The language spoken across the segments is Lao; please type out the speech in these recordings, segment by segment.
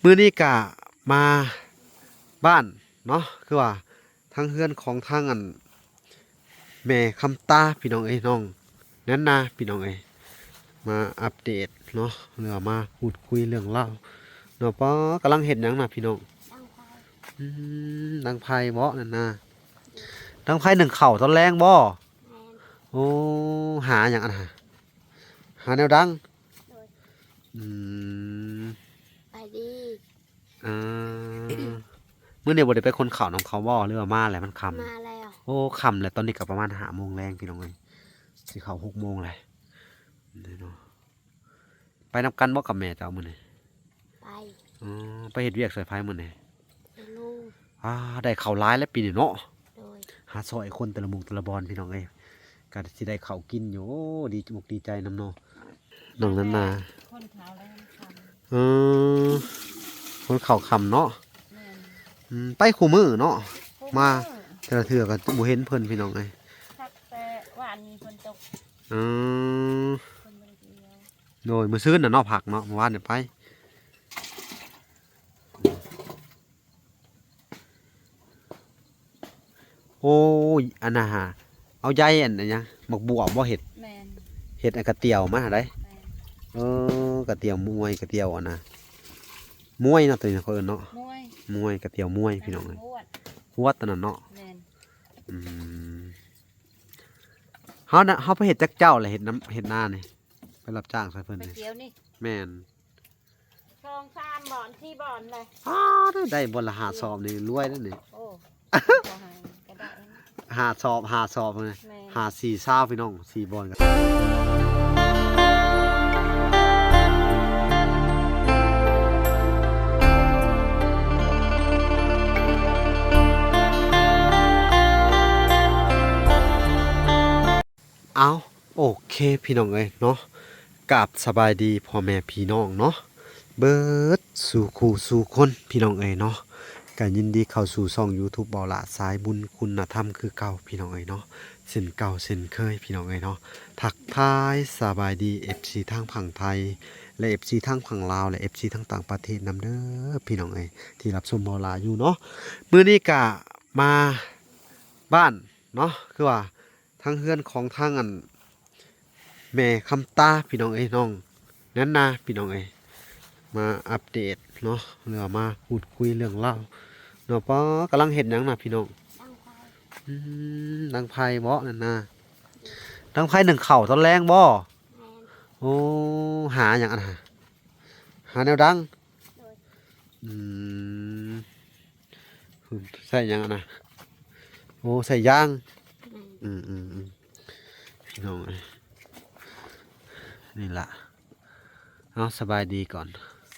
ມື້ນີ້ກະມາບ້ານເນາະ ຄືວ່າທາງເຮືອນຂອງທາງອັນແມ່ຄຳຕາພີ່ນ້ອງເອີຍ ນ້ອງແນນນາພີ່ນ້ອງເອີຍ ມາອັບເດດເນາະ ຫຼືວ່າມາພູດຄຸຍເລື່ອງລາວເນາະ. ປ້າ ກຳລັງເຮັດຫຍັງນະພີ່ນ້ອງ? ດັງໄຟ. ອືມ ດັງໄຟບໍນັ້ນນະ? ດັງໄຟໜຶ້ງເຂົ້າຕອນແລງບໍ? ແມ່ນ. ໂອ້ ຫາຫຍັງອັນນະ? ຫາແນວດັງ. ໂດຍ. ອືມ ສະບາຍດີ. ອ່າ ມື້ນີ້ບໍ່ໄດ້ໄປຂົນເຂົ້ານຳເຂົາບໍ່ ຫຼືວ່າມາແລ້ວມັນຄ່ຳ? ມາແລ້ວ. ໂອ້ ຄ່ຳແລ້ວ ຕອນນີ້ກໍປະມານຫ້າໂມງແລງພີ່ນ້ອງເອີຍ ຊິເຂົ້າຫົກໂມງແລ້ວເນາະ. ໄປນຳກັນບໍ່ກັບແມ່ເຈົ້າມື້ນີ້? ໄປ. ອໍ ໄປເຮັດວຽກຊ່ອຍໃຜມື້ນີ້? ຊ່ອຍລຸງ. ອ່າ ໄດ້ເຂົ້າຫຼາຍແລ້ວປີນີ້ເນາະ. ໂດຍ. ຫາຊ່ອຍຄົນແຕ່ລະໝູ່ແຕ່ລະບ່ອນພີ່ນ້ອງເອີຍ ກໍຊິໄດ້ເຂົ້າກິນຢູ່. ໂອ້ ດີອົກດີໃຈນຳເນາະ ນ້ອງນັນນາ. ຂົນເຂົ້າແລ້ວມັນຄ່ຳ. ເອີ ຂົນເຂົ້າຄ່ຳເນາະ. ແມ່ນ. ອືມ ໄປຄູ່ມື້ເນາະ. ມາແຕ່ລະເທື່ອກໍບໍ່ເຫັນເພິ່ນພີ່ນ້ອງເອີຍ. ພັກແຕ່ວານນີ້ຝົນຕົກ. ເອີ ເພິ່ນບໍ່ໄດ້ໄປທ່ຽວ. ໂດຍ. ມື້ຊືນນະເນາະ ພັກເນາະ ມື້ວານນີ້ໄປ. ໂອ້ຍ ອັນນະຫາ ເອົາໃຍອັນ ອັນຫຍັງ ໝາກບວບບໍ່ເຮັດ? ແມ່ນ. ເຮັດອັນກະຕຽວມາໃດ? ແມ່ນ. ເອີ ກະຕຽວມວຍ ກະຕຽວອັນນະ ມວຍເນາະ ຕົວນີ້ເຂົາເອີ້ນເນາະ ມວຍ ມວຍ ກະຕຽວມວຍພີ່ນ້ອງເອີຍ. ຫວດ ຫວດຕົວນັ້ນເນາະ. ແມ່ນ. ອືມ ເຮົານະ ເຮົາໄປເຮັດຈັກເຈົ້າແຫຼະ ເຮັດນຳ ເຮັດນານີ້ ໄປຮັບຈ້າງໃສ່ເພິ່ນນີ້? ໄປກ່ຽວນີ້? ແມ່ນ. ສອງສາມບ່ອນ ສີ່ບ່ອນເລີຍ. ອ້າ ໄດ້ ໄດ້ບ່ອນລະຫ້າສອບນີ້ ລວຍແລ້ວນີ້. ໂອ້ ບໍ່ໃຫ້ກໍໄດ້. ຫ້າສອບ ຫ້າສອບນີ້. ແມ່ນ. ຫ້າສີ່ຊາວ ພີ່ນ້ອງ ສີ່ບ່ອນກໍ ເອົາ ໂອເຄພີ່ນ້ອງເອີຍເນາະ ກາບສະບາຍດີພໍ່ແມ່ພີ່ນ້ອງເນາະ ເບິດສູ່ຄູ່ສູ່ຄົນພີ່ນ້ອງເອີຍເນາະ. ກະຍິນດີເຂົ້າສູ່ຊ່ອງຢູທູບ ເບົາຫຼ້າສາຍບຸນຄຸນນະທຳຄືເກົ່າພີ່ນ້ອງເອີຍເນາະ ເຊັ່ນເກົ່າເຊັ່ນເຄີຍພີ່ນ້ອງເອີຍເນາະ. ທັກທາຍສະບາຍດີເອັຟຊີທາງຝັ່ງໄທ ແລະ ເອັຟຊີທາງຝັ່ງລາວ ແລະ ເອັຟຊີທາງຕ່າງປະເທດນຳເດີພີ່ນ້ອງເອີຍ ທີ່ຮັບຊົມເບົາຫຼ້າຢູ່ເນາະ. ມື້ນີ້ກະມາບ້ານເນາະ ຄືວ່າ ທາງເຮືອນຂອງທາງອັນແມ່ຄຳຕາພີ່ນ້ອງເອີຍ ນ້ອງແນນນາພີ່ນ້ອງເອີຍ ມາອັບເດດເນາະ ຫຼືວ່າມາພູດຄຸຍເລື່ອງລາວເນາະ. ປ້າ ກຳລັງເຮັດຫຍັງນະພີ່ນ້ອງ? ດັງໄຟ. ອືມ ດັງໄຟບໍນັ້ນນະ? ດັງໄຟໜຶ້ງເຂົ້າຕອນແລງບໍ? ແມ່ນ. ໂອ້ ຫາຫຍັງອັນນະ? ຫາແນວດັງ. ໂດຍ. ອືມ ໃສ່ຫຍັງຫັ້ນນະ? ໂອ້ ໃສ່ຢາງ. ແມ່ນ. ອືມໆໆ ພີ່ນ້ອງເອີຍ ນີ້ລະ. ເອົາ ສະບາຍດີກ່ອນ.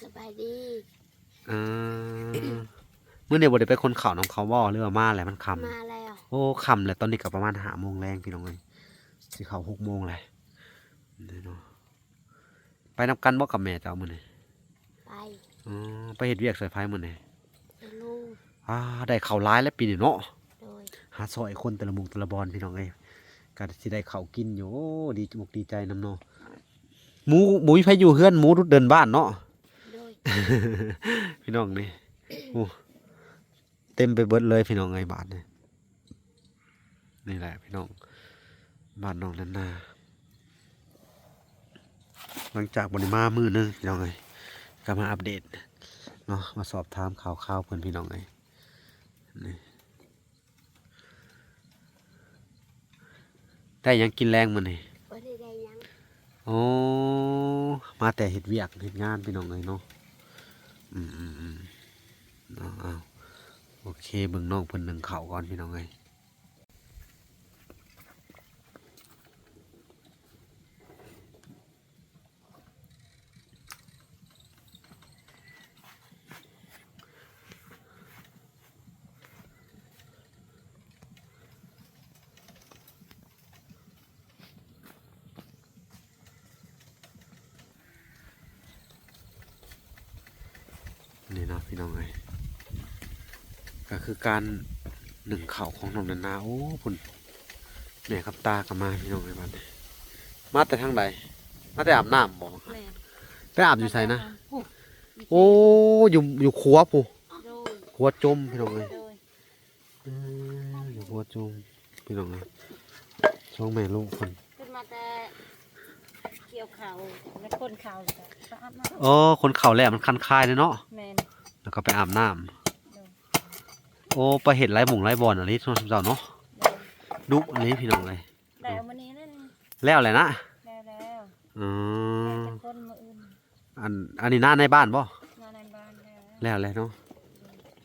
ສະບາຍດີ. ເອີ ມື້ນີ້ບໍ່ໄດ້ໄປຂົນເຂົ້ານຳເຂົາບໍ່ ຫຼືວ່າມາແລ້ວມັນຄ່ຳ? ມາແລ້ວ. ໂອ້ ຄ່ຳແລ້ວ ຕອນນີ້ກໍປະມານຫ້າໂມງແລງ ພີ່ນ້ອງເອີຍ ຊິເຂົ້າຫົກໂມງແລ້ວເນາະ. ໄປນຳກັນບໍ່ກັບແມ່ເຈົ້າມື້ນີ້? ໄປ. ອໍ ໄປເຮັດວຽກຊ່ອຍໃຜມື້ນີ້? ຊ່ອຍລຸງ. ອ່າ ໄດ້ເຂົ້າຫຼາຍແລ້ວປີນີ້ເນາະ. ໂດຍ. ຫາຊ່ອຍຄົນແຕ່ລະໝູ່ແຕ່ລະບ່ອນ ພີ່ນ້ອງເອີຍ ກໍຊິໄດ້ເຂົ້າກິນຢູ່. ໂອ້ ດີອົກດີໃຈນຳເນາະ. ໝູ ບໍ່ມີໃຜຢູ່ເຮືອນ ໝູດຸດເດີ່ນບ້ານເນາະ. ໂດຍ. ພີ່ນ້ອງນີ້ ໂອ້ ເຕັມໄປເບິດເລີຍ ພີ່ນ້ອງເອີຍ ບາດນີ້. ນີ້ແຫຼະພີ່ນ້ອງ ບ້ານນ້ອງນັນນາ ຫຼັງຈາກບໍ່ໄດ້ມາມື້ໜຶ່ງ ພີ່ນ້ອງເອີຍ ກໍມາອັບເດດເນາະ ມາສອບຖາມຂ່າວຄາວເພິ່ນ ພີ່ນ້ອງເອີຍ. ນີ້ ໄດ້ຫຍັງກິນແລງມື້ນີ້? ບໍ່ໄດ້ໄດ້ຫຍັງ. ໂອ້ ມາແຕ່ເຮັດວຽກເຮັດງານ ພີ່ນ້ອງເອີຍເນາະ. ອືມໆໆ ເອົາໆ ໂອເຄ ເບິ່ງນ້ອງເພິ່ນໜຶ້ງເຂົ້າກ່ອນ ພີ່ນ້ອງເອີຍ. ນີ້ເນາະ ພີ່ນ້ອງເອີຍ ກໍຄືການໜຶ້ງເຂົ້າຂອງນ້ອງນັນນາ. ໂອ້ ພຸ້ນ ແມ່ກັບຕາກໍມາ ພີ່ນ້ອງເອີຍ ບາດນີ້. ມາແຕ່ທາງໃດ? ມາແຕ່ອາບນ້ຳບໍ? ແມ່ນ. ໄປອາບຢູ່ໃສນະ? ຢູ່ ໂອ້ ຢູ່ ຢູ່ຄົວພຸ້ນ ໂດຍ ຄົວຈົມພີ່ນ້ອງເອີຍ ໂດຍ ເອີ ຢູ່ຄົວຈົມພີ່ນ້ອງເອີຍ ສອງແມ່ລູກເພິ່ນ ຂຶ້ນມາແຕ່ກ່ຽວເຂົ້າ ແລ້ວຂົນເຂົ້າ ແລ້ວກໍໄປອາບນ້ຳ ອໍ ຂົນເຂົ້າແລ້ວມັນຄັນຄາຍເດ້ເນາະ ແມ່ນ ແລ້ວກໍໄປອາບນ້ຳ ໂດຍ ໂອ້ ໄປເຮັດຫຼາຍໝ່ອງຫຼາຍບ່ອນອີ່ຫຼີເນາະ ຊຸມເຈົ້າເນາະ ໂດຍ ດຸອີ່ຫຼີພີ່ນ້ອງເອີຍ ແລ້ວມື້ນີ້ນັ້ນ ແລ້ວແຫຼະນະ ແລ້ວແລ້ວ ອໍ ແລ້ວແຕ່ຄົນມື້ອື່ນ ອັນ ອັນນີ້ນາໃນບ້ານບໍ່? ນາໃນບ້ານແລ້ວ ແລ້ວແຫຼະເນາະ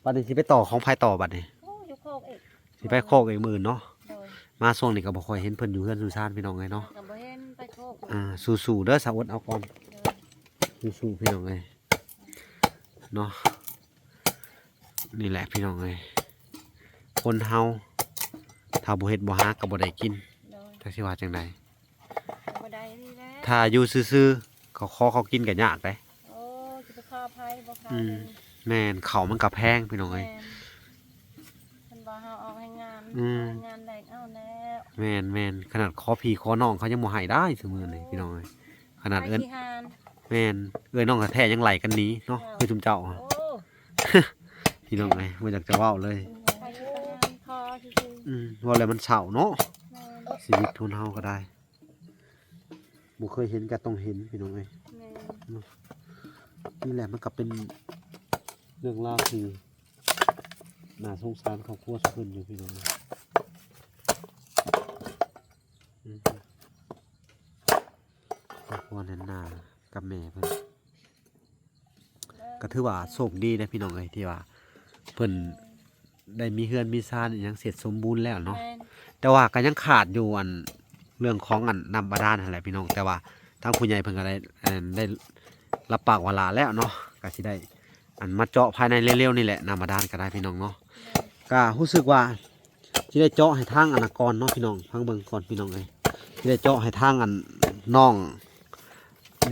ບັດນີ້ຊິໄປຕໍ່ຂອງໃຜຕໍ່ບັດນີ້? ໂອ້ ຢູ່ໂຄກອີກ ຊິໄປໂຄກອີກມື້ອື່ນເນາະ ໂດຍ ມາຊ່ວງນີ້ກໍບໍ່ຄ່ອຍເຫັນເພິ່ນຢູ່ເຮືອນຢູ່ຊານພີ່ນ້ອງເອີຍເນາະ ກໍບໍ່ເຫັນໄປໂຄກ ອ່າ ສູ້ໆເດີ ສາວອົດເອົາກ່ອນ ໂດຍ ສູ້ໆພີ່ນ້ອງເອີຍເນາະ ນີ້ແຫຼະພີ່ນ້ອງເອີຍ ຄົນເຮົາຖ້າບໍ່ເຮັດບໍ່ຫາກໍບໍ່ໄດ້ກິນ ໂດຍ ຈັກຊິວ່າຈັ່ງໃດ ບໍ່ໄດ້ນີ້ແຫຼະ ຖ້າຢູ່ຊື່ໆ ເຂົາຂໍເຂົ້າກິນກໍຍາກເດ້ ໂອ້ ຊິໄປຂໍໃຜບໍ່ຄ່າ ອືມ ເດີ ແມ່ນ ເຂົ້າມັນກໍແພງພີ່ນ້ອງເອີຍ ແມ່ນ ເພິ່ນວ່າເຮົາອອກແຮງງານ ອືມ ອອກແຮງງານແລກເອົາແລ້ວ ແມ່ນໆ ຂະໜາດຂໍພີ່ຂໍນ້ອງເຂົາຍັງບໍ່ໃຫ້ໄດ້ຊຸມື້ນີ້ ໂອ້ ພີ່ນ້ອງເອີຍ ຂະໜາດເອື້ອຍ ແມ່ນ ເອື້ອຍນ້ອງແທ້ໆຍັງໄລ່ກັນໜີເນາະ ເຈົ້າ ຄືຊຸມເຈົ້າ ໂອ້ ພີ່ນ້ອງເອີຍ ບໍ່ຢາກຈະເວົ້າເລີຍ ໄປຊິໄປຫາຂໍຊື່ໆ ອືມ ເວົ້າແລ້ວມັນເສົ້າເນາະ ແມ່ນ ຊີວິດຄົນເຮົາກໍໄດ້ ບໍ່ເຄີຍເຫັນກໍຕ້ອງເຫັນພີ່ນ້ອງເອີຍ ແມ່ນ ນີ້ແຫຼະມັນກໍເປັນເລື່ອງລາວທີ່ໜ້າສົງສານຄອບຄົວເພິ່ນຢູ່ພີ່ນ້ອງເອີຍ ອືມ ຄອບຄົວນັ້ນໜ້າກັບແມ່ເພິ່ນ ກໍຖືວ່າໂຊກດີເດ້ພີ່ນ້ອງເອີຍ ທີ່ວ່າເພິ່ນໄດ້ມີເຮືອນມີຊານອີ່ຫຍັງເສັດສົມບູນແລ້ວເນາະ ແມ່ນ ແຕ່ວ່າກໍຍັງຂາດຢູ່ ອັນ ເລື່ອງຂອງ ອັນ ນ້ຳບາດານຫັ້ນແຫຼະພີ່ນ້ອງ ແຕ່ວ່າທາງຜູ້ໃຫຍ່ເພິ່ນກໍໄດ້ ອັນ ໄດ້ຮັບປາກວ່າຫຼ້າແລ້ວເນາະ ກໍຊິໄດ້ ອັນ ມາເຈາະພາຍໃນເລັວໆນີ້ແຫຼະ ນ້ຳບາດານກໍໄດ້ພີ່ນ້ອງເນາະ ແມ່ນ ກໍຮູ້ສຶກວ່າ ຊິໄດ້ເຈາະໃຫ້ທາງອັນນະກ່ອນເນາະພີ່ນ້ອງ ຟັງເບິ່ງກ່ອນພີ່ນ້ອງເອີຍ ຊິໄດ້ເຈາະໃຫ້ທາງອັນນ້ອງ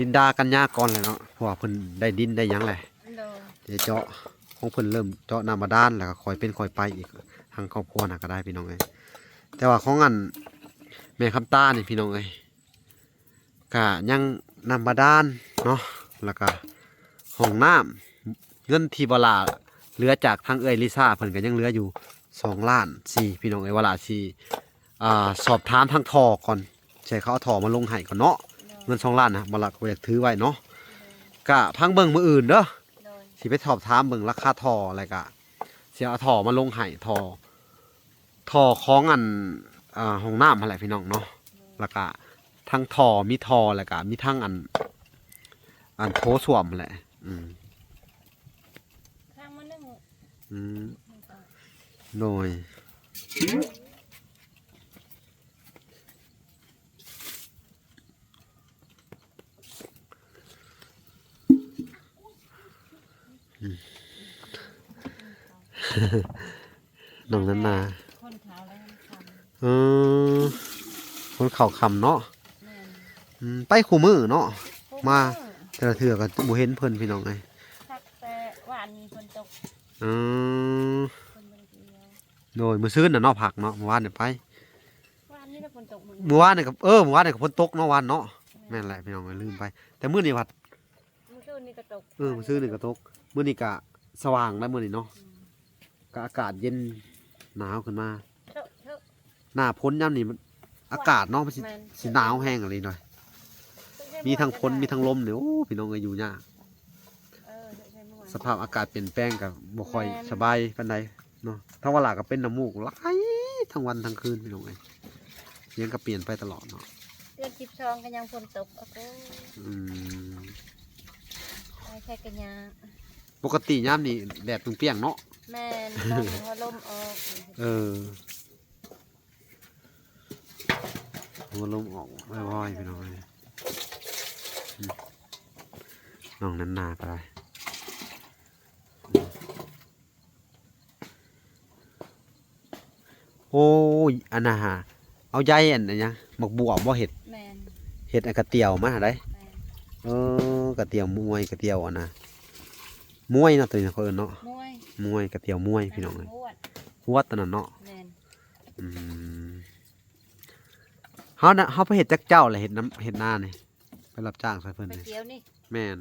ລິນດາກັນຍາກ່ອນແຫຼະເນາະ ເພາະວ່າເພິ່ນໄດ້ດິນໄດ້ຫຍັງແຫຼະ ໂດຍ ຊິໄດ້ເຈາະ ຂອງເພິ່ນເລີ່ມເຈາະນ້ຳບາດານ ແລ້ວກໍຄ່ອຍເປັນຄ່ອຍໄປອີກ ທາງຄອບຄົວນະກໍໄດ້ພີ່ນ້ອງເອີຍ ແຕ່ວ່າຂອງອັນແມ່ຄຳຕານີ້ພີ່ນ້ອງເອີຍ ກະຍັງນ້ຳບາດານເນາະ ແລ້ວກະຫ້ອງນ້ຳ ເງິນທີ່ບໍ່ຫຼ້າເຫຼືອຈາກທາງເອື້ອຍລິຊາເພິ່ນກະຍັງເຫຼືອຢູ່ສອງລ້ານສີ່ ພີ່ນ້ອງເອີຍ ວ່າຫຼ້າຊິ ອ່າ ສອບຖາມທາງທໍ່ກ່ອນ ໃຫ້ເຂົາເອົາທໍ່ມາລົງໃຫ້ກ່ອນເນາະ ໂດຍ ເງິນສອງລ້ານນະ ບໍ່ຫຼ້າກໍບໍ່ຢາກຖືໄວ້ເນາະ ໂດຍ ກະຟັງເບິ່ງມື້ອື່ນເດີ ໂດຍ ຊິໄປສອບຖາມເບິ່ງລາຄາທໍ່ ແລ້ວກະຊິເອົາທໍ່ມາລົງໃຫ້ ທໍ່ ທໍ່ຂອງອັນ ອ່າ ຫ້ອງນ້ຳຫັ້ນແຫຼະພີ່ນ້ອງເນາະ ແລ້ວກະທັງທໍ່ ມີທໍ່ ແລ້ວກະມີທັງອັນ ອັນໂຖສ້ວມຫັ້ນແຫຼະ ອືມ ທາງມາໜຶ່ງ ອືມ ໂດຍ ອືມ ນ້ອງນັນນາ ຄົນເຂົາແລ້ວຄ່ຳ ເອີ ຄົນເຂົາຄ່ຳເນາະ ແມ່ນ ອືມ ໄປຄູ່ມື້ເນາະ ຄູ່ມື້ ມາແຕ່ລະເທື່ອກໍບໍ່ເຫັນເພິ່ນ ພີ່ນ້ອງເອີຍ ພັກແຕ່ວານນີ້ຝົນຕົກ ເອີ ເພິ່ນບໍ່ໄດ້ໄປທ່ຽວ ໂດຍ ມື້ຊືນນະເນາະ ພັກເນາະ ມື້ວານນີ້ໄປ ວານນີ້ລະຝົນຕົກ ມື້ວານນີ້ກໍ ເອີ ມື້ວານນີ້ກໍຝົນຕົກເນາະ ວານເນາະ ແມ່ນ ແມ່ນແຫຼະ ພີ່ນ້ອງເອີຍ ລືມໄປ ແຕ່ມື້ນີ້ພັດ ມື້ຄືນນີ້ກໍຕົກ ເອີ ມື້ຄືນນີ້ກໍຕົກ ມື້ນີ້ກໍສະຫວ່າງແລ້ວມື້ນີ້ເນາະ ອືມ ກໍອາກາດເຢັນໜາວຂຶ້ນມາ ເທີ ເທີ ໜ້າຝົນຍາມນີ້ມັນ ອາກາດເນາະ ມັນຊິ ແມ່ນ ຊິໜາວແຮງອີ່ຫຼີໜ້ອຍ ມີທັງຝົນມີທັງລົມນີ້ ໂອ້ ພີ່ນ້ອງເອີຍ ຢູ່ຍາກ ເອີ ເທີ ເທີ ສະພາບອາກາດປ່ຽນແປງກໍບໍ່ຄ່ອຍ ແມ່ນ ສະບາຍປານໃດເນາະ ທາງວາລາກໍເປັນນ້ຳມູກໄຫຼທັງວັນທັງຄືນ ພີ່ນ້ອງເອີຍ ຫຍັງກໍປ່ຽນໄປຕະຫຼອດເນາະ ເດືອນສິບສອງກໍຍັງຝົນຕົກ ໂອ້ໂຫ ອືມ ໄປໃສກໍຍາກ ປົກກະຕິຍາມນີ້ແດດປຽງໆເນາະ ແມ່ນ ພໍລົມອອກ ເອີ ພໍລົມອອກ ວ້າຍໆ ພີ່ນ້ອງເອີຍ ອືມ ນ້ອງນັນນາກໍໄດ້ ໂອ້ຍ ອັນນະຫາ ເອົາໃຍອັນ ອັນຫຍັງ ໝາກບວບບໍ່ເຮັດ ແມ່ນ ເຮັດອັນກະຕຽວມາຫັ້ນໃດ ແມ່ນ ເອີ ກະຕຽວມວຍ ກະຕຽວອັນນະ ມວຍເນາະ ໂຕນີ້ເຂົາເອີ້ນເນາະ ມວຍ ມວຍ ກະຕຽວມວຍ ພີ່ນ້ອງເອີຍ ຫວດ ຫວດໂຕນັ້ນເນາະ ແມ່ນ ອືມ ເຮົານະ ເຮົາໄປເຮັດຈັກເຈົ້າລະ ເຮັດນຳ ເຮັດນານີ້ ໄປຮັບຈ້າງໃສ່ເພິ່ນ ໄປກ່ຽວນີ້ ແມ່ນ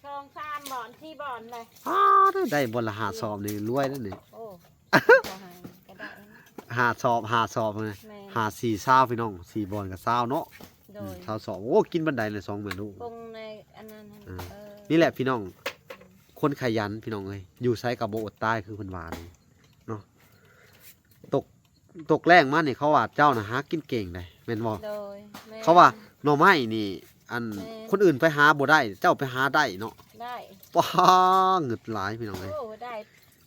ສອງສາມບ່ອນ ສີ່ບ່ອນເລີຍ. ອ້າ ໄດ້ ໄດ້ບ່ອນລະຫ້າສອບນີ້ລວຍແລ້ວນີ້. ໂອ້ ກໍໃຫ້ ກໍໄດ້ ຫ້າສອບ ຫ້າສອບນະ. ແມ່ນ ຫ້າສີ່ຊາວ ພີ່ນ້ອງ ສີ່ບ່ອນກໍຊາວເນາະ. ໂດຍ ອືມ ຊາວສອບ. ໂອ້ ກິນປານໃດລະສອງແມ່ລູກ? ປົງໃນອັນນັ້ນຫັ້ນ. ເອີ ເອີ ນີ້ແຫຼະພີ່ນ້ອງ ຄົນຂະຫຍັນພີ່ນ້ອງເອີຍ ຢູ່ໃສກໍບໍ່ອົດຕາຍຄືເພິ່ນວ່ານີ້ເນາະ. ຕົກ ຕົກແລ້ງມານີ້ ເຂົາວ່າເຈົ້ານະຫາກິນເກັ່ງໃດ໋ ແມ່ນບໍ່? ໂດຍ ແມ່ນ. ເຂົາວ່າໜໍ່ໄມ້ນີ້ ອັນ ແມ່ນ ຄົນອື່ນໄປຫາບໍ່ໄດ້ ເຈົ້າໄປຫາໄດ້ເນາະ. ໄດ້. ປ້າ ເງິດຫຼາຍພີ່ນ້ອງເອີຍ. ໂອ້ ໄດ້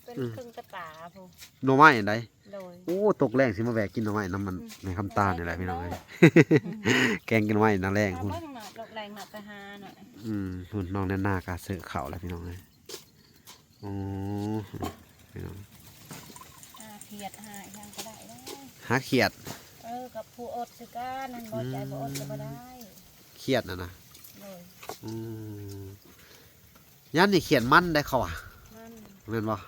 ເປັນ ອືມ ເຄິ່ງຕະປາພຸ້ນ ໜໍ່ໄມ້ອັນໃດ. ໂດຍ. ໂອ້ ຕົກແລ້ງຊິມາແວະກິນໜໍ່ໄມ້ນຳມັນ ອືມ ແມ່ຄຳຕານີ້ແຫຼະພີ່ນ້ອງເອີຍ. ແກງກິນໜໍ່ໄມ້ນາແລ້ງພຸ້ນ. ເບິ່ງເນາະ ຕົກແລ້ງເນາະ ໄປຫາເນາະ. ອືມ ພຸ້ນ ນ້ອງແນນນາກໍເສີເຂົ້າແລ້ວພີ່ນ້ອງເອີຍ. ອໍ ພີ່ນ້ອງ ຫາຂຽດຫາຫຍັງກໍໄດ້ເດີ. ຫາຂຽດ. ເອີ ກັບຜູ້ອົດຄືກັນ ນັ້ນບໍ່ ອືມ ໃຈບໍ່ອົດກໍບໍ່ໄດ້ ຂຽດນະນະ. ໂດຍ. ອືມ ຍາມນີ້ຂຽດມັນໄດ໋ເຂົາວ່າ ມັນ ແມ່ນບໍ່?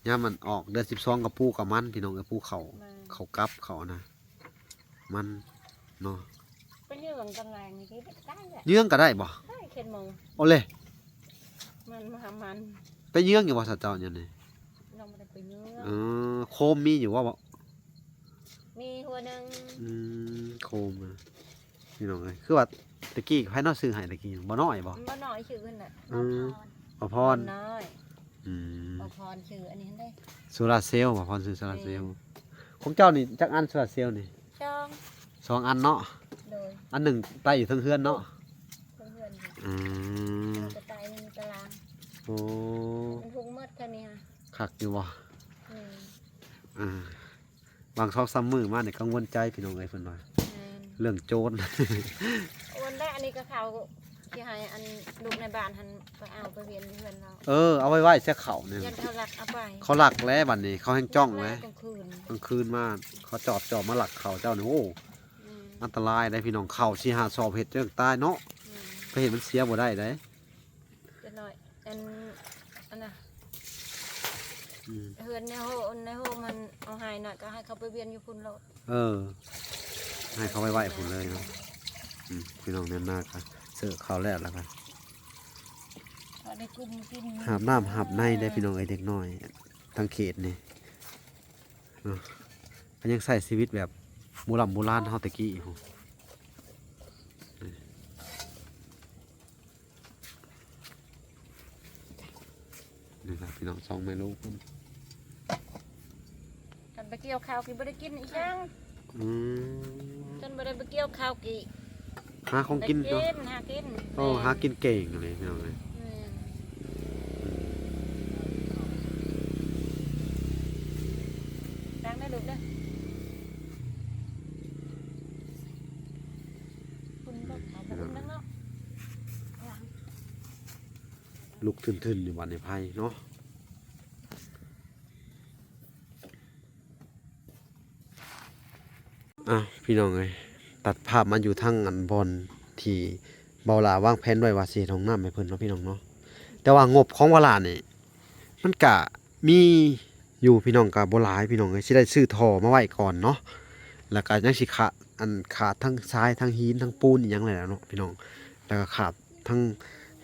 ແມ່ນ. ຍາມມັນອອກເດືອນສິບສອງກໍປູກກັບມັນ ພີ່ນ້ອງເອີຍ ປູເຂົ້າ ແມ່ນ ເຂົ້າກັບເຂົານະ ມັນເນາະ. ໄປເຍືອງກາງແລງນີ້ ໄດ້ແຫຼະ. ເຍືອງກໍໄດ້ບໍ່? ໄດ້ ຂຽດໝູ. ໂອເລ ມັນມາມັນ ໄປເຍືອງຢູ່ບໍ່ສະເຈົ້າຍາມນີ້? ຍັງບໍ່ໄດ້ໄປເຍືອງ. ເອີ ໂຄມມີຢູ່ບໍ່? ມີຫົວໜຶ່ງ. ອືມ ໂຄມນະ ພີ່ນ້ອງເອີຍ. ຄືວ່າຕະກີ້ໃຜເນາະຊື້ໃຫ້ຕະກີ້ ບໍ່ນ້ອຍບໍ່? ບໍ່ນ້ອຍ ຊື່ຫັ້ນນະ. ອືມ ບໍ່ພອນ ບໍ່ພອນ ນ້ອຍ. ອືມ ບໍ່ພອນ ຊື່ອັນນີ້ຫັ້ນເດ້ ໂຊລາເຊວ. ບໍ່ພອນຊື້ໂຊລາເຊວ. ແມ່ນ. ຂອງເຈົ້ານີ້ຈັກອັນໂຊລາເຊວນີ້? ສອງ ສອງອັນເນາະ. ໂດຍ. ອັນໜຶ່ງໄຕ້ຢູ່ເທິງເຮືອນເນາະ. ເທິງເຮືອນ. ອືມ ແຕ່ໄຕ້ໃນຕາລາງ. ໂອ້ ມັນທຸກໝົດແຄ່ນີ້ຫະ. ຄັກຢູ່ບໍ່? ແມ່ນ. ອ່າ ບາງສອງສາມມື້ມານີ້ກັງວົນໃຈພີ່ນ້ອງເອີຍ ເພິ່ນວ່າ ແມ່ນ ເລື່ອງໂຈນ. ໂອນແລ້ວ ອັນນີ້ກໍເຂົາຊິໃຫ້ອັນລູກໃນບ້ານຫັ້ນໄປເອົາໄປວຽນຢູ່ເຮືອນລາວ. ເອີ ເອົາໄວ້ໄວ້ໃສ່ເຂົານີ້ ຢ້ານເຂົາລັກເອົາໄປ. ເຂົາລັກແລ້ວບັດນີ້ ເຂົາແຮ່ງຈ້ອງແລ້ວ ກາງຄືນ ກາງຄືນມາ ເຂົາຈອບ ຈອບມາລັກເຂົາເຈົ້ານີ້. ໂອ້ ແມ່ນ ອັນຕະລາຍເດ້ພີ່ນ້ອງ. ເຂົ້າສີ່ຫ້າສອບເຮັດຈັ່ງຕາຍເນາະ. ແມ່ນ. ໄປເຮັດມັນເສຍບໍ່ໄດ້ເດ້. ຈັກໜ້ອຍ ອັນ ອັນນະ ອືມ ເຮືອນໃນໂຮ ໃນໂຮມັນເອົາໃຫ້ໜ້ອຍ ກໍໃຫ້ເຂົາໄປວຽນຢູ່ພຸ້ນໂລດ. ເອີ ໃຫ້ເຂົາໄວ້ໄວ້ພຸ້ນເລີຍເນາະ. ອືມ ພີ່ນ້ອງແນມນາກະເສີເຂົ້າແລ້ວລະກະ ເຂົາໄດ້ກຸມກິນ ຫາບນ້ຳຫາບໃນໄດ້ພີ່ນ້ອງເອີຍ. ເດັກນ້ອຍທາງເຂດນີ້ເນາະ ກໍຍັງໃຊ້ຊີວິດແບບໂບລຳໂບລານເຮົາແຕ່ກີ້ພຸ້ນ. ນີ້ລະພີ່ນ້ອງ ສອງແມ່ລູກ ຄັນໄປກ່ຽວເຂົ້າກິນບໍ່ໄດ້ກິນອີຫຍັງ. ອືມ ຄັນບໍ່ໄດ້ໄປກ່ຽວເຂົ້າກິນ ຫາຂອງກິນເນາະ. ຫາກິນ ໂອ້ ແມ່ນ ຫາກິນເກັ່ງອີ່ຫຼີ ພີ່ນ້ອງເອີຍ. ແມ່ນ. ຕັ້ງໄດ້ລູກເດີ ຄຸນບໍ່ເອົາໄປເບິ່ງເນາະ. ລຸກທຶນໆ ຢູ່ບາດນີ້ໄພເນາະ. ອ່ະ ພີ່ນ້ອງເອີຍ ຕັດພາບມາຢູ່ທາງອັນບ່ອນທີ່ເບົາຫຼ້າວາງແຜນໄວ້ວ່າຊິເຮັດຫ້ອງນ້ຳໃຫ້ເພິ່ນເນາະ ພີ່ນ້ອງເນາະ. ແຕ່ວ່າງົບຂອງເບົາຫຼ້ານີ້ ມັນກະມີຢູ່ພີ່ນ້ອງ ກະບໍ່ຫຼາຍພີ່ນ້ອງເອີຍ. ຊິໄດ້ຊື້ທໍ່ມາໄວ້ກ່ອນເນາະ ແລ້ວກະຍັງຊິຂາດ ອັນຂາດທັງຊາຍ ທັງຫີນ ທັງປູນອີ່ຫຍັງແຫຼະເນາະພີ່ນ້ອງ. ແລ້ວກະຂາດທັງ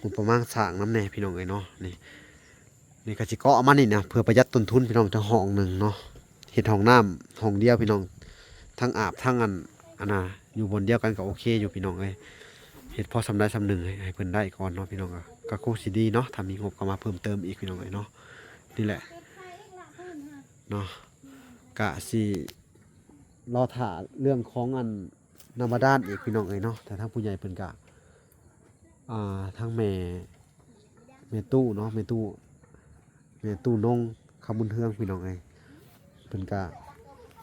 ງົບປະມານສ້າງນຳແດ່ພີ່ນ້ອງເອີຍເນາະ. ນີ້ ນີ້ກະຊິເກາະມານີ້ນະ ເພື່ອປະຢັດຕົ້ນທຶນພີ່ນ້ອງ ທັງຫ້ອງໜຶ່ງເນາະ. ເຮັດຫ້ອງນ້ຳຫ້ອງດຽວພີ່ນ້ອງ ທັງອາບທັງອັນ ອັນນ່າ ຢູ່ບ່ອນດຽວກັນກໍໂອເຄຢູ່ພີ່ນ້ອງເອີຍ. ເຮັດພໍສ່ຳໃດສ່ຳໜຶ່ງໃຫ້ ໃຫ້ເພິ່ນໄດ້ກ່ອນເນາະພີ່ນ້ອງ. ກໍ ກໍຄົງຊິດີເນາະ ຖ້າມີງົບເຂົ້າມາເພີ່ມເຕີມອີກພີ່ນ້ອງເອີຍເນາະ. ນີ້ແຫຼະເນາະ ກະຊິລໍຖ້າເລື່ອງຂອງອັນນ້ຳບາດານອີກພີ່ນ້ອງເອີຍເນາະ. ແຕ່ທາງຜູ້ໃຫຍ່ເພິ່ນກະ ອ່າ ທາງແມ່ ແມ່ຕູ້ເນາະ ແມ່ຕູ້ ແມ່ຕູ້ນົງຄຳບຸນເຮືອງພີ່ນ້ອງເອີຍ. ເພິ່ນກະ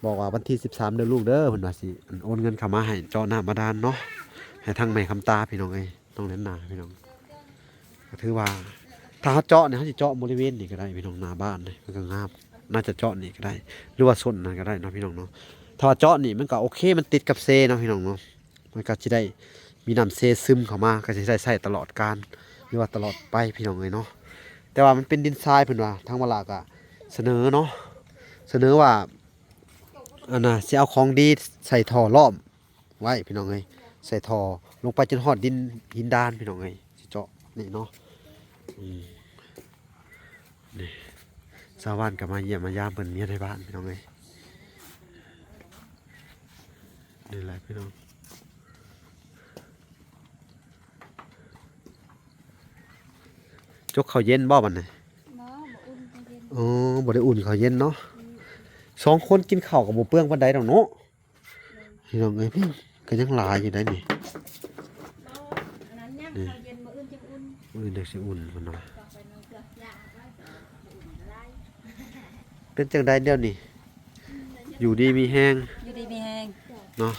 ບອກວ່າວັນທີສິບສາມເດີລູກເດີ ເພິ່ນວ່າຊິອັນໂອນເງິນເຂົ້າມາໃຫ້ເຈາະນ້ຳບາດານເນາະ ໃຫ້ທາງແມ່ຄຳຕາພີ່ນ້ອງເອີຍ ນ້ອງແນນນາພີ່ນ້ອງ. ກໍຖືວ່າຖ້າເຮົາເຈາະນີ້ ເຮົາຊິເຈາະບໍລິເວນນີ້ກໍໄດ້ພີ່ນ້ອງ ໜ້າບ້ານນີ້ມັນກໍງາມ ໜ້າຈະເຈາະນີ້ກໍໄດ້ ຫຼືວ່າສົ້ນນັ້ນກໍໄດ້ເນາະພີ່ນ້ອງເນາະ. ຖ້າວ່າເຈາະນີ້ມັນກໍໂອເຄ ມັນຕິດກັບເຊເນາະພີ່ນ້ອງເນາະ. ມັນກໍຊິໄດ້ມີນ້ຳເຊຊຶມເຂົ້າມາ ກໍຊິໄດ້ໃຊ້ຕະຫຼອດການ ຫຼືວ່າຕະຫຼອດໄປພີ່ນ້ອງເອີຍເນາະ. ແຕ່ວ່າມັນເປັນດິນຊາຍ ເພິ່ນວ່າ ທາງວາລາກໍສະເໜີເນາະ ສະເໜີວ່າ ອັນນ່າ ຊິເອົາຂອງດີໃສ່ທໍ່ລ້ອມໄວ້ພີ່ນ້ອງເອີຍ ໃສ່ທໍ່ລົງໄປຈົນຮອດດິນຫີນດານພີ່ນ້ອງເອີຍ ຊິເຈາະນີ້ເນາະ. ອືມ ນີ້ ຊາວບ້ານກໍມາຢ້ຽມມາຢາມເພິ່ນຢູ່ໃນບ້ານ ພີ່ນ້ອງເອີຍ. ນີ້ແຫຼະພີ່ນ້ອງ ຈົກເຂົ້າເຢັນບໍ່ບັດນີ້? ບໍ່ ບໍ່ອຸ່ນເຂົ້າເຢັນ. ອໍ ບໍ່ໄດ້ອຸ່ນເຂົ້າເຢັນເນາະ. ອືມ ສອງຄົນກິນເຂົ້າກໍບໍ່ເປືອງປານໃດດອກເນາະ. ໂດຍ ພີ່ນ້ອງເອີຍ ກໍຍັງຫຼາຍຢູ່ໄດ໋ນີ້. ບໍ່ ອັນນັ້ນຍັງ ນີ້ ເຂົ້າເຢັນ ມື້ອື່ນຈຶ່ງອຸ່ນ ມື້ອື່ນຈັ່ງຊິອຸ່ນເພິ່ນວ່າ. ເປັນຈັ່ງໃດດຽວນີ້? ຢູ່ດີມີແຮງ ຢູ່ດີມີແຮງເນາະ.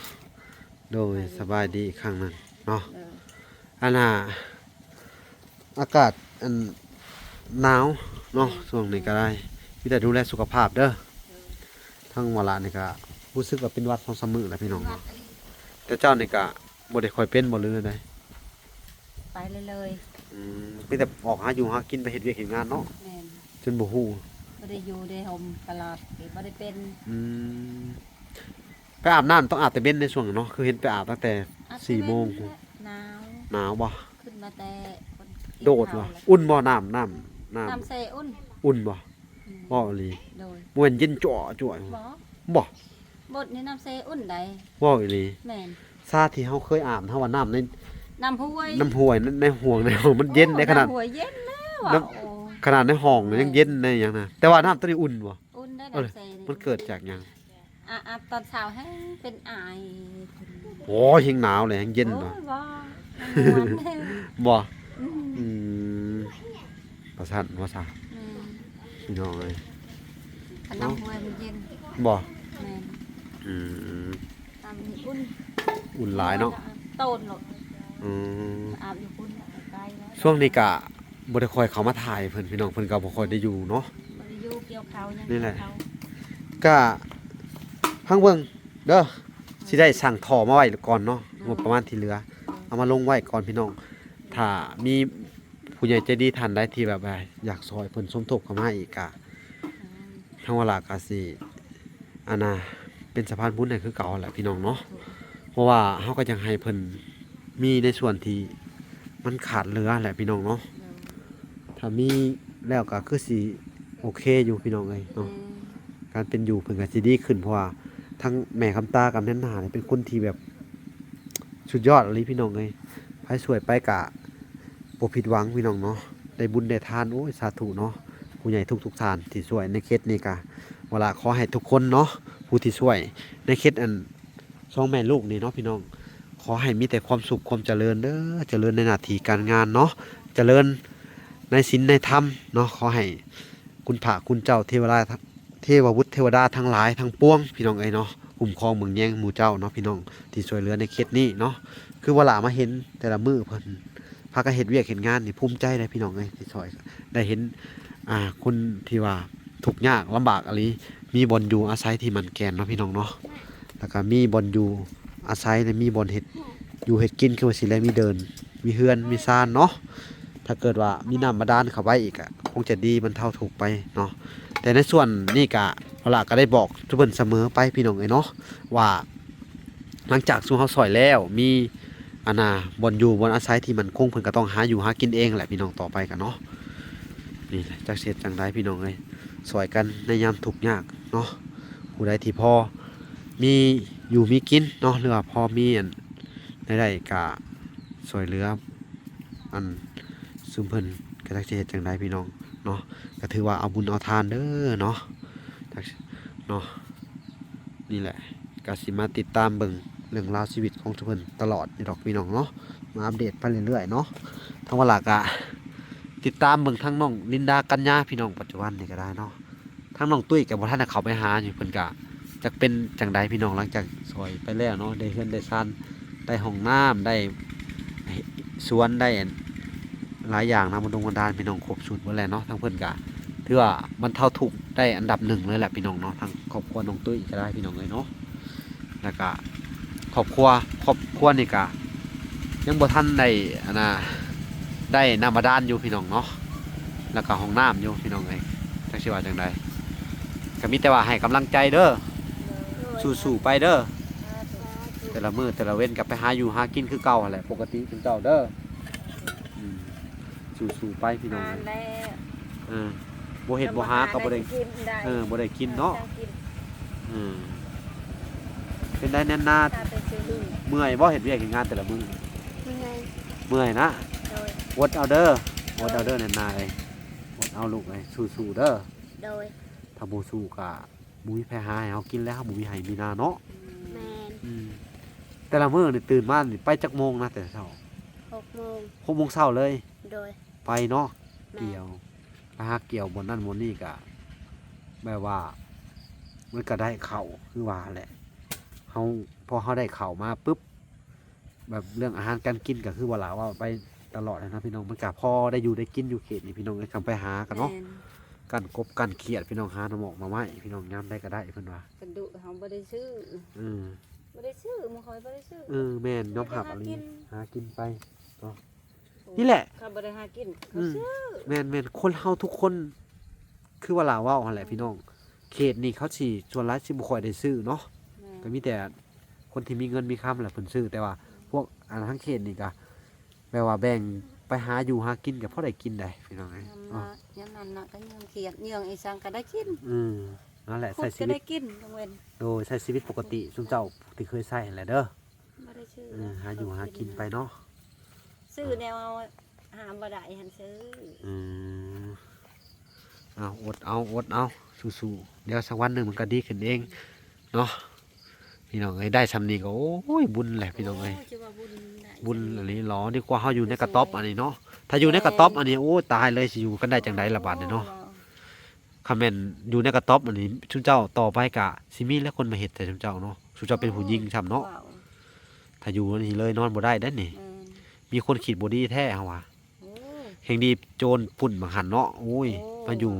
ໂດຍ ສະບາຍດີອີກຄັ້ງໜຶ່ງເນາະ. ເອີ ອັນນ່າ ອາກາດອັນໜາວເນາະ ແມ່ນ ຊ່ວງນີ້ກໍໄດ້ ມີແຕ່ດູແລສຸຂະພາບເດີ. ທາງວາລະນີ້ກໍຮູ້ສຶກວ່າເປັນຫວັດສອງສາມມື້ແລ້ວ ພີ່ນ້ອງເນາະ. ແຕ່ເຈົ້ານີ້ກໍບໍ່ໄດ້ຄ່ອຍເປັນບໍ່ ຫຼືແນວໃດ? ໄປເລື້ອຍໆ. ອືມ ມີແຕ່ອອກຫາຢູ່ຫາກິນ ໄປເຮັດວຽກເຮັດງານເນາະ. ແມ່ນ ຈົນບໍ່ຮູ້ ບໍ່ໄດ້ຢູ່ໄດ້ຫົ່ມຕະຫຼອດ ບໍ່ໄດ້ເປັນ. ອືມ ໄປອາບນ້ຳ ຕ້ອງອາບແຕ່ເວັນໃນຊ່ວງເນາະ ຄືເຫັນໄປອາບຕັ້ງແຕ່ ອາບແຕ່ ສີ່ໂມງ ເວັນແຫຼະ. ໜາວ ໜາວບໍ່? ຂຶ້ນມາແຕ່ ໂດດບໍ່? ເຂົ້າແລ້ວ ອຸ່ນບໍ່ນ້ຳ? ນ້ຳ ນ້ຳ ນ້ຳແຊ່ອຸ່ນ ອຸ່ນບໍ່? ອືມ ເວົ້າອີ່ຫຼີ. ໂດຍ ບໍ່ແມ່ນເຢັນຈ້ວຍໆ ບໍ່ ບໍ່ ບົດນີ້ນ້ຳແຊ່ອຸ່ນໃດ໋. ເວົ້າອີ່ຫຼີ. ແມ່ນ ຊາທີ່ເຮົາເຄີຍອາບ ເຮົາວ່ານ້ຳໃນ ນ້ຳຫ້ວຍ ນ້ຳຫ້ວຍ ໃນ ໃນຫ້ວງ ໃນຫ້ວງມັນເຢັນໃດ໋. ໂອ້ ຂະໜາດ ນ້ຳຫ້ວຍເຢັນແລ້ວ ນ້ຳ ໂອ້ ຂະໜາດໃນຫ້ອງ ແມ່ນ ຍັງເຢັນໃນຫຍັງນະ ແຕ່ວ່ານ້ຳຕົວນີ້ອຸ່ນບໍ່? ອຸ່ນໄດ໋ ເອີ ນ້ຳແຊ່ ມັນເກີດຈາກຫຍັງ? ອາ ອາບຕອນເຊົ້າແຮງເປັນອາຍ. ໂອ້ ແຮງໜາວເລີຍ ແຮງເຢັນ. ໂອ້ ບໍ່ ບໍ່ ມັນມ່ວນ ບໍ່? ອືມ ອືມ ປະສາດບໍ່ຊະ? ແມ່ນ ພີ່ນ້ອງເອີຍ ຄັນນ້ຳຫ້ວຍມັນເຢັນ. ບໍ່? ແມ່ນ ອືມ ນ້ຳນີ້ອຸ່ນ ອຸ່ນຫຼາຍເນາະ ໂຕນໂລດ. ອືມ ອາບຢູ່ພຸ້ນ ໄກແລ້ວ. ຊ່ວງນີ້ກະ ບໍ່ໄດ້ຄ່ອຍເຂົ້າມາຖ່າຍເພິ່ນ ພີ່ນ້ອງ ເພິ່ນກໍບໍ່ຄ່ອຍໄດ້ຢູ່ເນາະ. ບໍ່ໄດ້ຢູ່ ກ່ຽວເຂົ້າຫຍັງ ນີ້ແຫຼະ ກ່ຽວເຂົ້າ. ກະພັງເບິ່ງເດີ ຊິໄດ້ສັ່ງທໍ່ມາໄວ້ກ່ອນເນາະ. ໂດຍ ງົບປະມານທີ່ເຫຼືອ ເອົາມາລົງໄວ້ກ່ອນ ພີ່ນ້ອງ. ຖ້າມີຜູ້ໃຫຍ່ໃຈດີທ່ານໃດທີ່ແບບວ່າຢາກຊ່ອຍເພິ່ນສົມທົບເຂົ້າມາອີກ ກະ ອືມ ທາງວາລະກະຊິ ອັນນ່າ ເປັນສະພານບຸນໃຫ້ຄືເກົ່າຫັ້ນແຫຼະ ພີ່ນ້ອງເນາະ. ໂດຍ ເພາະວ່າເຮົາກໍຢາກໃຫ້ເພິ່ນມີໃນສ່ວນທີ່ມັນຂາດເຫຼືອແຫຼະ ພີ່ນ້ອງເນາະ. ໂດຍ ຖ້າມີແລ້ວກໍຄືຊິໂອເຄຢູ່ ພີ່ນ້ອງເອີຍເນາະ. ແມ່ນ ການເປັນຢູ່ເພິ່ນກໍຊິດີຂຶ້ນ ເພາະວ່າທັງແມ່ຄຳຕາກັບແນນນານີ້ເປັນຄົນທີ່ແບບສຸດຍອດອີ່ຫຼີ ພີ່ນ້ອງເອີຍ. ໃຜຊ່ວຍໄປກະ ບໍ່ຜິດຫວັງ ພີ່ນ້ອງເນາະ ໄດ້ບຸນໄດ້ທານ. ໂອ້ຍ ສາທຸເນາະ ຜູ້ໃຫຍ່ທຸກໆທ່ານທີ່ຊ່ວຍໃນເຂດນີ້ກະ ວາລະຂໍໃຫ້ທຸກຄົນເນາະ ຜູ້ທີ່ຊ່ວຍໃນເຂດອັນ ສອງແມ່ລູກນີ້ເນາະ ພີ່ນ້ອງ ຂໍໃຫ້ມີແຕ່ຄວາມສຸກຄວາມຈະເລີນເດີ ຈະເລີນໃນໜ້າທີ່ການງານເນາະ ຈະເລີນໃນສິນໃນທຳເນາະ. ຂໍໃຫ້ຄຸນພະຄຸນເຈົ້າ ເທວະລາ ເທວະບຸດເທວະດາທັງຫຼາຍທັງປວງ ພີ່ນ້ອງເອີຍເນາະ ຄຸ້ມຄອງເບິ່ງແຍງໝູ່ເຈົ້າເນາະ ພີ່ນ້ອງ ທີ່ຊ່ວຍເຫຼືອໃນເຂດນີ້ເນາະ. ຄືວ່າຫຼ້າມາເຫັນແຕ່ລະມື້ເພິ່ນພາກັນເຮັດວຽກເຮັດງານນີ້ ພູມໃຈເດ້ ພີ່ນ້ອງເອີຍ ທີ່ຊ່ອຍໄດ້ເຫັນ ອ່າ ຄົນທີ່ວ່າທຸກຍາກລຳບາກອີ່ຫຼີ ມີບ່ອນຢູ່ອາໄສທີ່ໝັ້ນແກ່ນເນາະ ພີ່ນ້ອງເນາະ ແລ້ວກໍມີບ່ອນຢູ່ອາໄສ ແລະ ມີບ່ອນເຮັດຢູ່ເຮັດກິນ ຄືວ່າຊິແລ ມີເດີ່ນ ມີເຮືອນ ມີຊານເນາະ. ຖ້າເກີດວ່າມີນ້ຳບາດານເຂົ້າໄປອີກ ກໍຄົງຈະດີບັນເທົາທຸກໄປເນາະ. ແຕ່ໃນສ່ວນນີ້ກະ ພະລະກໍໄດ້ບອກສູ່ເພິ່ນສະເໝີໄປ ພີ່ນ້ອງເອີຍເນາະ ວ່າຫຼັງຈາກຊຸມເຮົາຊ່ອຍແລ້ວ ມີ ອັນນ່າ ບ່ອນຢູ່ບ່ອນອາໄສທີ່ໝັ້ນຄົງ ເພິ່ນກໍຕ້ອງຫາຢູ່ຫາກິນເອງແຫຼະ ພີ່ນ້ອງ ຕໍ່ໄປກະເນາະ. ນີ້ແຫຼະ ຈັກຊິເຮັດຈັ່ງໃດ ພີ່ນ້ອງເອີຍ ຊ່ອຍກັນໃນຍາມທຸກຍາກເນາະ. ຜູ້ໃດທີ່ພໍມີຢູ່ມີກິນເນາະ ຫຼືວ່າພໍມີອັນ ໄດ້ໄດ້ກະຊ່ວຍເຫຼືອ ອັນ ຊຸມເພິ່ນ ກະຈັກຊິເຮັດຈັ່ງໃດ ພີ່ນ້ອງເນາະ. ກະຖືວ່າເອົາບຸນເອົາທານເດີເນາະ ຈັກ ເນາະ. ນີ້ແຫຼະ ກະຊິມາຕິດຕາມເບິ່ງເລື່ອງລາວຊີວິດຂອງທຸກເພິ່ນຕະຫຼອດຢູ່ດອກ ພີ່ນ້ອງເນາະ ມາອັບເດດໄປເລື້ອຍໆເນາະ. ທາງວາລະກະຕິດຕາມເບິ່ງທາງນ້ອງລິນດາ ກັນຍາ ພີ່ນ້ອງ ປັດຈຸບັນນີ້ກໍໄດ້ເນາະ. ທາງນ້ອງຕຸ້ຍກໍບໍ່ທັນໄດ້ເຂົ້າໄປຫາຢູ່ ເພິ່ນກະຈັກເປັນຈັ່ງໃດ ພີ່ນ້ອງ ຫຼັງຈາກຊ່ອຍໄປແລ້ວເນາະ ໄດ້ເຮືອນໄດ້ຊານ ໄດ້ຫ້ອງນ້ຳ ໄດ້ສວນ ໄດ້ອັນ ຫຼາຍຢ່າງນະ ບັນດົງບັນດານ ພີ່ນ້ອງ ຄົບຊຸດໝົດແລ້ວເນາະ. ທາງເພິ່ນກະຖືວ່າບັນເທົາທຸກໄດ້ອັນດັບໜຶ່ງເລີຍແຫຼະ ພີ່ນ້ອງເນາະ ທາງຄອບຄົວນ້ອງຕຸ້ຍກໍໄດ້ ພີ່ນ້ອງເອີຍເນາະ. ແລ້ວກະຄອບຄົວ ຄອບຄົວນີ້ກະຍັງບໍ່ທັນໄດ້ ອັນນ່າ ໄດ້ນ້ຳບາດານຢູ່ ພີ່ນ້ອງເນາະ ແລ້ວກະຫ້ອງນ້ຳຢູ່ ພີ່ນ້ອງເອີຍ. ຈັກຊິວ່າຈັ່ງໃດ ກໍມີແຕ່ວ່າໃຫ້ກຳລັງໃຈເດີ ໂດຍ ສູ້ໆໄປເດີ ສາທຸ ແຕ່ລະມື້ແຕ່ລະເວັນກໍໄປຫາຢູ່ຫາກິນຄືເກົ່າຫັ້ນແຫຼະ ປົກກະຕິຄືເກົ່າເດີ. ອືມ ສູ້ໆໄປພີ່ນ້ອງ ແລ້ວ ເອີ ບໍ່ເຮັດບໍ່ຫາກໍບໍ່ໄດ້ ເອີ ບໍ່ໄດ້ກິນເນາະ ເອີ ເປັນໄດແນ່ນາ ເມື່ອຍບໍ່ ເຮັດວຽກເຮັດງານແຕ່ລະມື້ ເມື່ອຍ ເມື່ອຍນະ ອົດເອົາເດີ ອົດເອົາເດີແນ່ນາເອີຍ ອົດເອົາລູກເອີຍ ສູ້ໆເດີ ໂດຍ ຖ້າບໍ່ສູ້ກໍບໍ່ມີໃຜຫາໃຫ້ເຮົາກິນແລ້ວ ເຮົາບໍ່ມີໄຮ່ມີນາເນາະ ແມ່ນ ອືມ ແຕ່ລະມື້ນີ້ຕື່ນມານີ້ໄປຈັກໂມງນະ ແຕ່ເຊົ້າ ຫົກໂມງ ຫົກໂມງເຊົ້າເລີຍ ໂດຍ ໄປເນາະ ແມ່ນ ກ່ຽວ ໄປຫາກ່ຽວບ່ອນນັ້ນບ່ອນນີ້ກະ ແບບວ່າ ມັນກະໄດ້ເຂົ້າຄືວ່າແຫຼະ ເຮົາ ພໍເຮົາໄດ້ເຂົ້າມາປຶບ ແບບເລື່ອງອາຫານການກິນກະຄືວ່າຫຼ້າເວົ້າໄປຕະຫຼອດຫັ້ນນະພີ່ນ້ອງ ມັນກະພໍໄດ້ຢູ່ໄດ້ກິນຢູ່ເຂດນີ້ພີ່ນ້ອງເອີຍ ຄັນໄປຫາກັນເນາະ ແມ່ນ ກັ້ນກົບກັ້ນຂຽດພີ່ນ້ອງ ຫາໜໍ່ໝອກໜໍ່ໄມ້ພີ່ນ້ອງ ຍາມໃດກະໄດ້ເພິ່ນວ່າ ກະດຸເຮົາບໍ່ໄດ້ຊື້ ເອີ ບໍ່ໄດ້ຊື້ ໝູ່ຂ້ອຍບໍ່ໄດ້ຊື້ ເອີ ແມ່ນ ຍອມຮັບອີ່ຫຼີ ຫາກິນໄປເນາະ ນີ້ແຫຼະ ເຂົາບໍ່ໄດ້ຫາກິນ ເຂົາຊື້ ແມ່ນໆ ຄົນເຮົາທຸກຄົນ ຄືວ່າຫຼ້າເວົ້າຫັ້ນແຫຼະພີ່ນ້ອງ ເຂດນີ້ເຂົາຊິສ່ວນຫຼາຍຊິບໍ່ຄ່ອຍໄດ້ຊື້ເນາະ ແມ່ນ ກໍມີແຕ່ຄົນທີ່ມີເງິນມີຄຳແຫຼະເພິ່ນຊື້ ແຕ່ວ່າພວກອັນທາງເຂດນີ້ກໍແບບວ່າແບ່ງໄປຫາຢູ່ຫາກິນກໍພໍໄດ້ກິນໄດ໋ພີ່ນ້ອງເອີຍ ຍາມນັ້ນນະກໍຍາມຂຽດ ຍາມອີ່ສັງກໍໄດ້ກິນ ອືມ ນັ້ນແຫຼະ ໃຊ້ຊີວິດ ໂດຍ ໃຊ້ຊີວິດປົກກະຕິ ຊຸມເຈົ້າທີ່ເຄີຍໃຊ້ຫັ້ນແຫຼະເດີ ບໍ່ໄດ້ຊື້ ເອີ ຫາຢູ່ຫາກິນໄປເນາະ ຊື້ແນວຫາບໍ່ໄດ້ຫັ້ນຊື້ ອືມ ເອົາ ອົດເອົາ ອົດເອົາ ສູ້ໆ ດຽວສັກວັນໜຶ່ງມັນກໍດີຂຶ້ນເອງເນາະ ພີ່ນ້ອງເອີຍ ໄດ້ຊ່ຳນີ້ກໍ ໂອ້ຍ ບຸນແຫຼະພີ່ນ້ອງເອີຍ ໂອ້ ຈະວ່າບຸນໄດ້ ບຸນອີ່ຫຼີຫຼໍ ດີກວ່າເຮົາຢູ່ໃນກະຕ໊ອບອັນນີ້ເນາະ ຖ້າຢູ່ໃນກະຕ໊ອບອັນນີ້ ໂອ້ ຕາຍເລີຍ ຊິຢູ່ກັນໄດ້ຈັ່ງໃດລະບາດນີ້ເນາະ ໂອ້ ຄັນແມ່ນຢູ່ໃນກະຕ໊ອບອັນນີ້ ຊຸມເຈົ້າຕໍ່ໄປກະຊິມີແຫຼະຄົນມາເຮັດແຕ່ຊຸມເຈົ້າເນາະ ຊຸມເຈົ້າເປັນຜູ້ຍິງຊ້ຳເນາະ ຖ້າຢູ່ອັນນີ້ເລີຍນອນບໍ່ໄດ້ເດ້ນີ້ ແມ່ນ ມີຄົນຄິດບໍ່ດີແທ້ເຮົາວ່າ ໂອ້ ແຮ່ງດີໂຈນປຸ້ນບັກຫັ້ນເນາະ ໂອ້ຍ ໂອ້ ມາຢູ່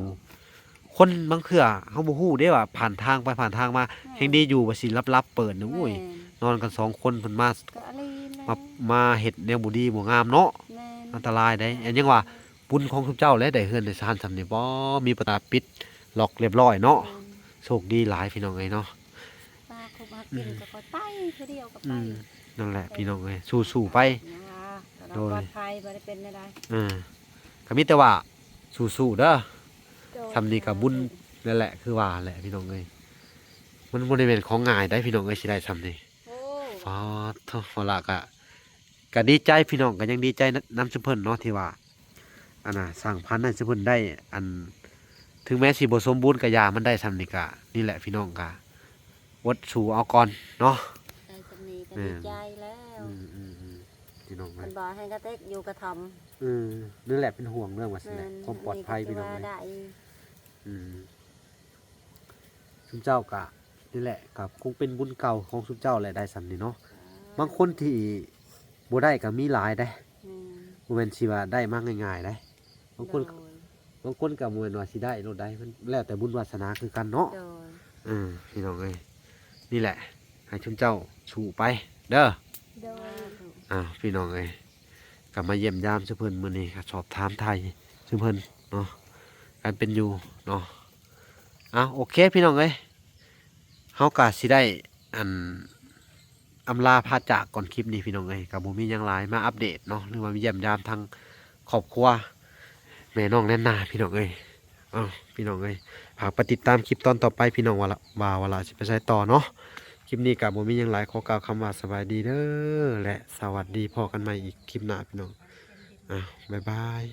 ຄົນບາງເທື່ອເຮົາບໍ່ຮູ້ເດ້ວ່າຜ່ານທາງໄປຜ່ານທາງມາ ແມ່ນ ແຮ່ງດີຢູ່ວ່າຊິລັບໆເປີດນະ ໂອ້ຍ ແມ່ນ ນອນກັນສອງຄົນເພິ່ນມາ ກໍອີ່ຫຼີແຫຼະ ມາ ມາເຮັດແນວບໍ່ດີບໍ່ງາມເນາະ ແມ່ນ ອັນຕະລາຍເດ້ ອັນຫຍັງວ່າ ບຸນຂອງຊຸມເຈົ້າແຫຼະ ໄດ້ເຮືອນໄດ້ຊານຊ່ຳນີ້ ບໍ່ມີປະຕູປິດລັອກລຽບຮ້ອຍເນາະ ແມ່ນ ໂຊກດີຫຼາຍພີ່ນ້ອງເອີຍເນາະ ມາຄົບຫາກິນ ອືມ ກໍຄ່ອຍໄປ ເທື່ອດຽວກໍໄປ ອືມ ນັ້ນແຫຼະພີ່ນ້ອງເອີຍ ສູ້ໆໄປ ໂດຍ ປອດໄພ ບໍ່ໄດ້ເປັນແນວໃດ ເອີ ກໍມີແຕ່ວ່າສູ້ໆເດີ ໂດຍ ຊ່ຳນີ້ກໍບຸນ ນັ້ນແຫຼະ ຄືວ່າແຫຼະພີ່ນ້ອງເອີຍ ມັນບໍ່ໄດ້ແມ່ນຂອງງ່າຍໃດ໋ພີ່ນ້ອງເອີຍ ຊິໄດ້ຊ່ຳນີ້ ໂອ້ ຟາດໂທ້ ເຮົາລະກະ ກະດີໃຈພີ່ນ້ອງ ກະຍັງດີໃຈນຳ ນຳຊຸມເພິ່ນເນາະ ທີ່ວ່າ ອັນນ່າ ສ້າງພັນໃຫ້ຊຸມເພິ່ນໄດ້ ອັນ ເຖິງແມ້ຊິບໍ່ສົມບູນກະຢ່າ ມັນໄດ້ຊ່ຳນີ້ກະ ນີ້ແຫຼະພີ່ນ້ອງ ກະອົດສູ້ເອົາກ່ອນເນາະ ໄດ້ຊ່ຳນີ້ກະດີໃຈແລ້ວ ອືມໆໆ ພີ່ນ້ອງເອີຍ ເພິ່ນບອກໃຫ້ກະເຕັກຢູ່ກະທ່ອມ ເອີ ນັ້ນແຫຼະ ເປັນຫ່ວງເລື່ອງວ່າຊັ້ນແຫຼະ ແມ່ນ ຄວາມປອດໄພພີ່ນ້ອງເອີຍ ອືມ ຊຸມເຈົ້າກະ ນີ້ແຫຼະ ກໍຄົງເປັນບຸນເກົ່າຂອງຊຸມເຈົ້າແຫຼະ ໄດ້ຊ່ຳນີ້ເນາະ ບາງຄົນທີ່ບໍ່ໄດ້ກໍມີຫຼາຍເດ້ ແມ່ນ ບໍ່ແມ່ນຊິວ່າໄດ້ມາງ່າຍໆເດ້ ບາງຄົນ ໂດຍ ບາງຄົນກໍບໍ່ແມ່ນວ່າຊິໄດ້ໂລດໃດ໋ ມັນແລ້ວແຕ່ບຸນວາສະໜາຄືກັນເນາະ ໂດຍ ເອີ ພີ່ນ້ອງເອີຍ ນີ້ແຫຼະ ໃຫ້ຊຸມເຈົ້າສູ້ໄປເດີ ໂດຍ ອ້າວ ພີ່ນ້ອງເອີຍ ກໍມາຢ້ຽມຢາມຊຸມເພິ່ນມື້ນີ້ ກໍສອບຖາມໄຖ່ຊຸມເພິ່ນເນາະ ການເປັນຢູ່ເນາະ ອ້າວ ໂອເຄ ພີ່ນ້ອງເອີຍ ເຮົາກໍຊິໄດ້ ອັນ ອຳລາພາຈາກກ່ອນ ຄລິບນີ້ພີ່ນ້ອງເອີຍ ກໍບໍ່ມີຫຍັງຫຼາຍ ມາອັບເດດເນາະ ຫຼືວ່າມາຢ້ຽມຢາມທາງຄອບຄົວແມ່ນ້ອງແນນນາ ພີ່ນ້ອງເອີຍ ອ້າວ ພີ່ນ້ອງເອີຍ ຝາກໄປຕິດຕາມຄລິບຕອນຕໍ່ໄປ ພີ່ນ້ອງວ່າລະ ວ່າ ວ່າລະຊິໄປໃສຕໍ່ເນາະ ຄລິບນີ້ກໍບໍ່ມີຫຍັງຫຼາຍ ຂໍກ່າວຄຳວ່າສະບາຍດີເດີ ແລະ ສະຫວັດດີ ພໍ້ກັນໃໝ່ອີກຄລິບໜ້າ ພີ່ນ້ອງ ອ້າວ ບາຍບາຍ.